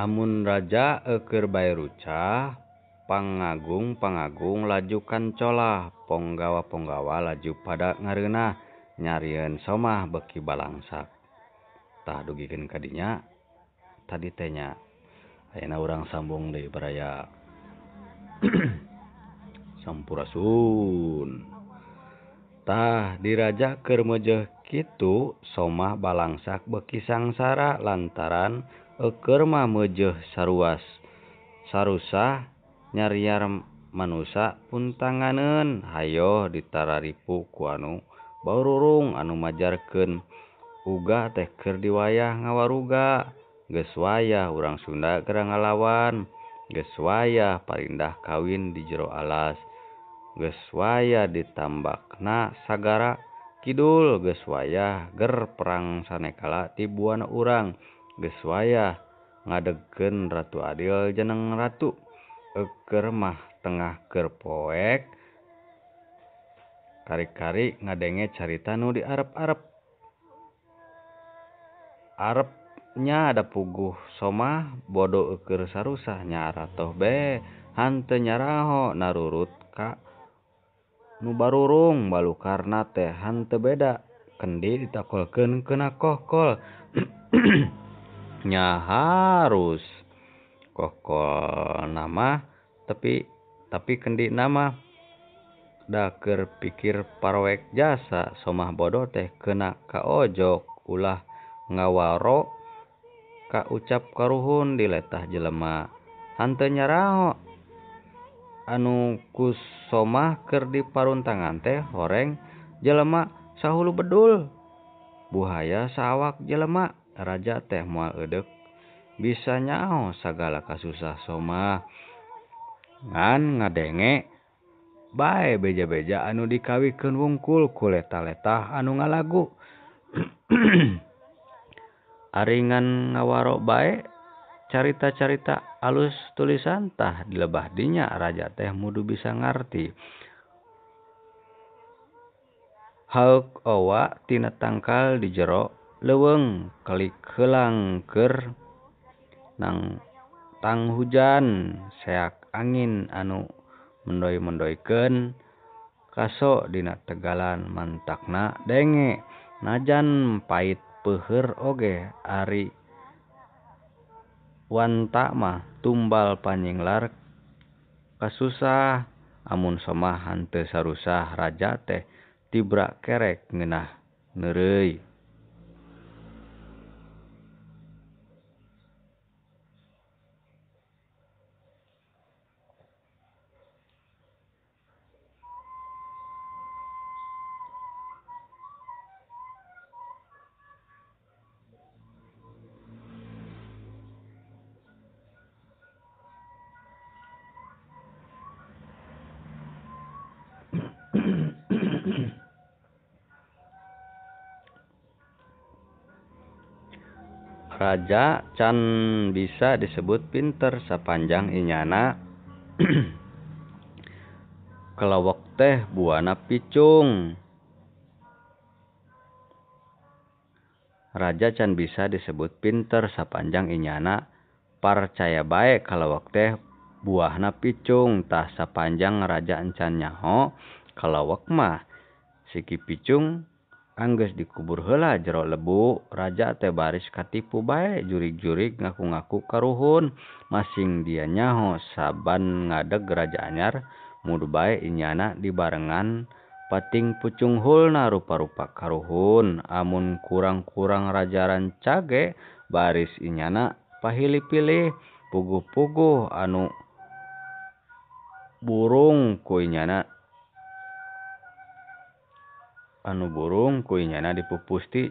Amun raja eukeur bae rucah, pangagung-pangagung laju kancolah, ponggawa-ponggawa laju pada ngareunah nyarieun Somah beuki balangsak. Tah dugikeun ka dinya tadi teh nya. Ayeuna urang sambung deui baraya. Sampurasun. Tah diraja keur meujeuh kitu Somah balangsak beuki sangsara lantaran eukeur mah meujeuh saruas sarusah nyariar manusa puntanganeun hayoh ditararipu ku anu barurung anu majarkeun uga teh keur diwayah ngawaruga geus wayah urang Sunda geura ngalawan geus wayah parindah kawin di jero alas geus wayah ditambakna sagara kidul geus wayah ger perang sanekala ti buana urang geus wayah ngadegkeun Ratu Adil jeneng ratu eukeur mah tengah keur poek kari-kari ngadenge carita nu diarep-arep arep nya da puguh Somah bodo eukeur sarusah nyaratoh bae hanteu nyaraho narurut ka nu barurung balukarna teh hanteu beda kendi ditakolkeun keuna kohkol nya harus kohkol nama tapi kendi nama da keur pikir paroek jasa Somah bodo teh keuna kaojok ulah ngawaro ka ucap karuhun diletah jelema hanteu nyaraho anu ku Somah keur diparuntangan teh horeng jelema sahulu bedul buhaya saawak jelema raja teh moal eudek bisa nyaho sagala kasusah Somah ngan ngadenge bae beja-beja anu dikawikeun wungkul ku letah-letah anu ngalagu ari ngan ngawaro bae carita-carita alus tulisan tah dilebah dinya raja teh mudu bisa ngarti haeuk owa tina tangkal di jero leuweung kelik heulang keur nang tang hujan seak angin anu mendoy-mendoykeun kaso dina tegalan mantakna denge najan pait peuheur oge ari wanta mah tumbal panyinglar kasusah amun Somah hanteu sarusah raja teh tibra kerek ngeunah neureuy. Raja can bisa disebut pinter sapanjang inyana kelewek teh buana picung. Raja can bisa disebut pinter sapanjang inyana parcaya bae kalewek teh buahna picung. Tah sapanjang raja encan nyaho kalewek mah siki picung anggeus dikubur heula jero lebu. Raja teh baris katipu bae jurig-jurig ngaku-ngaku karuhun masing dia nyaho saban ngadeg raja anyar mudu bae inyana dibarengan pating pucunghulna rupa-rupa karuhun. Amun kurang-kurang raja rancage baris inyana pahili-pilih puguh-puguh anu burung ku inyana dipupusti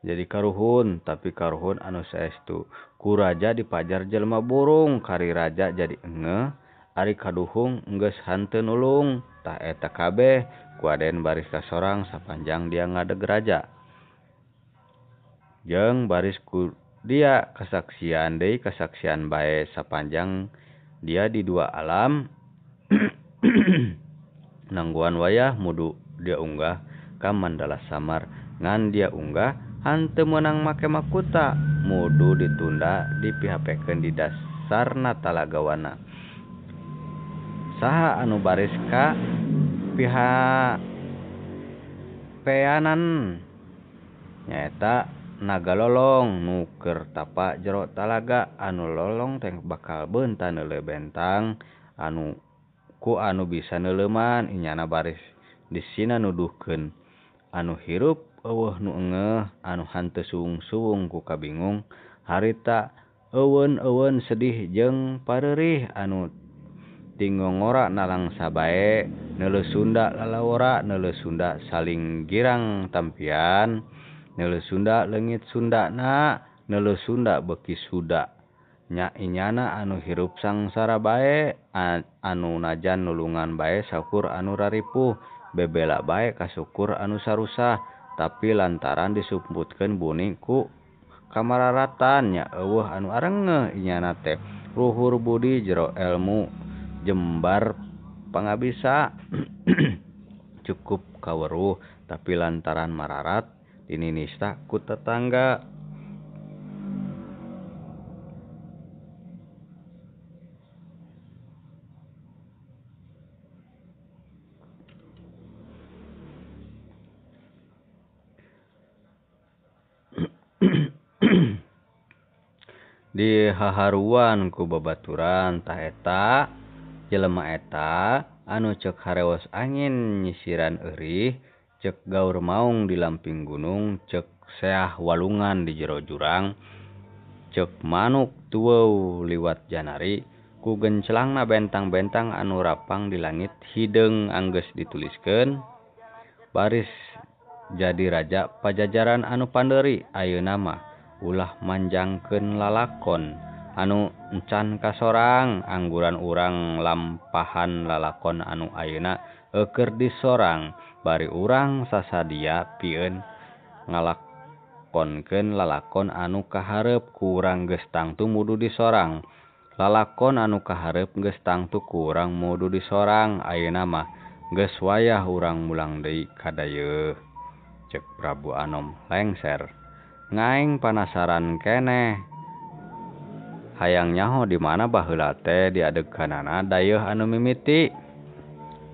jadi karuhun. Tapi karuhun anu saestu ku raja dipajar jelema burung kari raja jadi engeuh ari kaduhung geus hanteu nulung. Tah eta kabeh ku aden baris kasorang sapanjang dia ngadeg raja jeung baris ku dia kasaksian deui kasaksian bae sapanjang dia di dua alam. Nangguan wayah mudu dia unggah ka Mandala Samar ngan dia unggah hanteu meunang make makuta Mudu ditunda dipihapekeun di dasarna Talaga Wana. Saha anu baris ka pihapeanan nyaeta naga lolong nu keur tapa jero talaga anu lolong teh bakal beunta neuleu bentang anu ku anu bisa neuleuman inyana baris disina nuduhkeun anu hirup eueuh nu engeuh anu hanteu suwung-suwung ku kabingung harita eueun-eueun sedih jeung pareurih anu tingongora nalangsa bae neuleu Sunda lalawora neuleu Sunda saling girang tampian neuleu Sunda leungit Sundana neuleu Sunda beuki suda nya inyana anu hirup sangsara bae anu najan nulungan bae saukur anu raripuh bebela bae kasukur anu sarusah tapi lantaran disumputkeun buni ku kamararatan nya eueuh anu arengeuh inyana teh luhur budi jero elmu jembar pangabisa cukup kaweruh tapi lantaran mararat dininista ku tetangga. Dihaharuan ku babaturan tah eta jelema eta anu ceuk harewos angin nyisiran eurih ceuk gaur maung di lamping gunung ceuk seah walungan di jero jurang ceuk manuk tueuw liwat janari ku genclangna bentang-bentang anu rapang di langit hideung anggeus dituliskeun baris jadi raja Pajajaran anu pandeuri ayeuna mah ulah manjangkeun lalakon anu encan kasorang angguran urang lampahan lalakon anu ayeuna eueur disorang bari urang sasadia pieun ngalakonkeun lalakon anu kahareup ku urang geus tangtu mudu disorang lalakon anu kahareup geus tangtu ku urang mudu disorang ayeuna mah geus wayah urang mulang deui ka dayeuh ceuk Prabu Anom lengser. Ngaing panasaran keneh hayang nyaho di mana baheula teh diadegkeunana dayeuh anu mimiti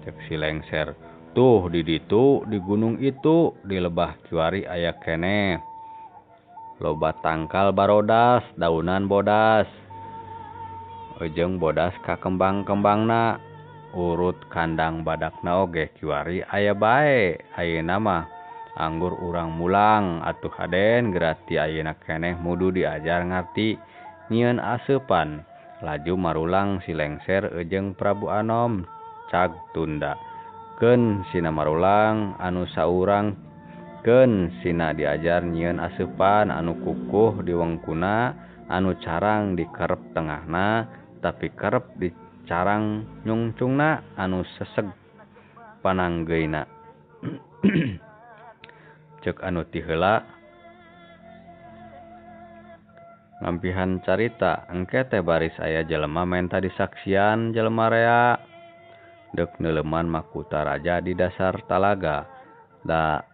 ceuk si lengser. Tuh di ditu di gunung itu di lebah kiwari aya keneh loba tangkal barodas daunan bodas jeung bodas ka kembang-kembangna urut kandang badakna oge kiwari aya bae ayeuna mah anggur urang mulang atuh aden gerati ayeuna keneh mudu diajar ngarti nyieun aseupan laju marulang si lengser jeung Prabu Anom cag tunda keun sina marulang anu saurang keun sina diajar nyieun aseupan anu kukuh di wengkuna anu carang di kerep tengahna tapi kerep di carang nyungcungna anu seseg pananggeuyna. Ceuk anu ti heula ngampihan carita engke teh baris aya jelema menta disaksian jelema rea deuk neuleuman makuta raja di dasar talaga da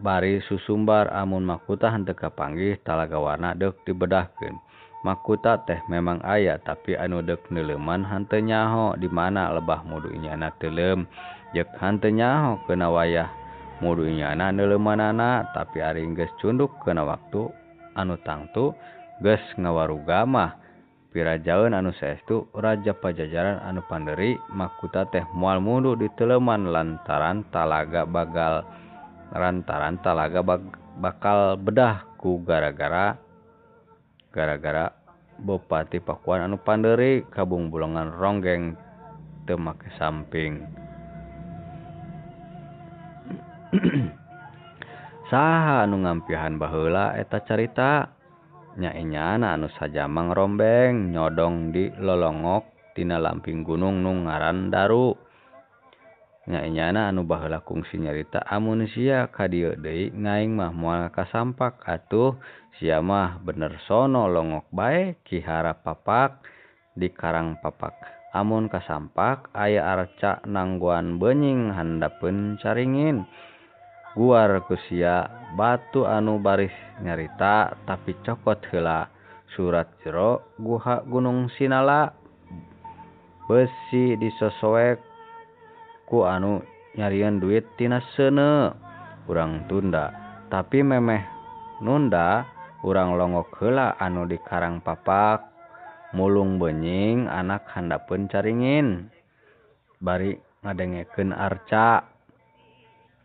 bari susumbar amun makuta henteu kapanggih Talaga Wana deuk dibedahkeun makuta teh memang aya tapi anu deuk neuleuman henteu nyaho di mana lebah mudu inyana teuleum jeung henteu nyaho keuna wayah mudu inyana neuleumanana tapi ari geus cunduk keuna waktu anu tangtu geus ngawaruga mah pirajaeun anu saestu raja Pajajaran anu panderi makuta teh moal mundu diteuleuman lantaran talaga bagal lantaran talaga bakal bedah ku gara-gara Bupati Pakuan anu panderi kabungbulungan ronggeng teu make samping. Saha anu ngampihan baheula eta carita nya inyana anu sajamang rombeng nyodong di lolongok tina lamping gunung nu ngaran Daru nya inyana anu baheula kungsi nyarita amun sia ka dieu deui ngaing mah moal kasampak atuh sia mah bener sono longok bae kihara papak di karang papak amun kasampak aya arca nangguan benying handapeun caringin guar ku sia Batu anu baris nyarita tapi cokot heula surat jero guha Gunung Sinala besi disosoek ku anu nyarieun duit tina seuneu urang tunda tapi memeh nunda urang longgok heula anu di Karang Papak mulung benying anak handapeun caringin bari ngadengekeun arca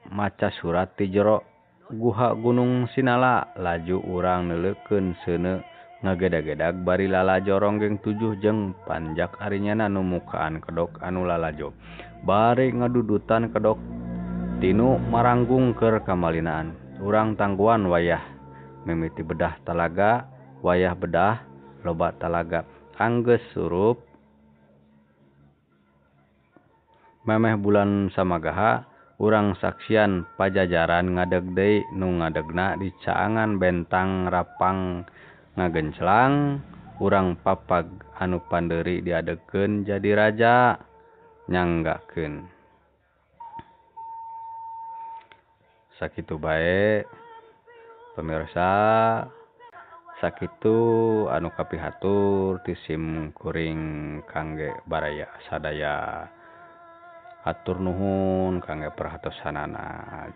maca surat ti jero guha Gunung Sinala laju urang neuleukeun seuneu ngagedag-gedag bari lalajo ronggeng tujuh jeung panjak arinyana nu mukaan kedok anu lalajo bari ngadudutan kedok tinu maranggung keur kamalinaan urang tangguan wayah mimiti bedah talaga wayah bedah loba talaga anggeus surup memeh bulan samagaha urang saksian pajajaran ngadeg deui nu ngadegna dicaangan bentang rapang ngagenclang urang papag anu pandeuri diadegkeun jadi raja nyanggakeun. Sakitu bae pemirsa, sakitu anu kapihatur ti sim kuring kangge baraya sadaya. Hatur nuhun kangge perhatosanana.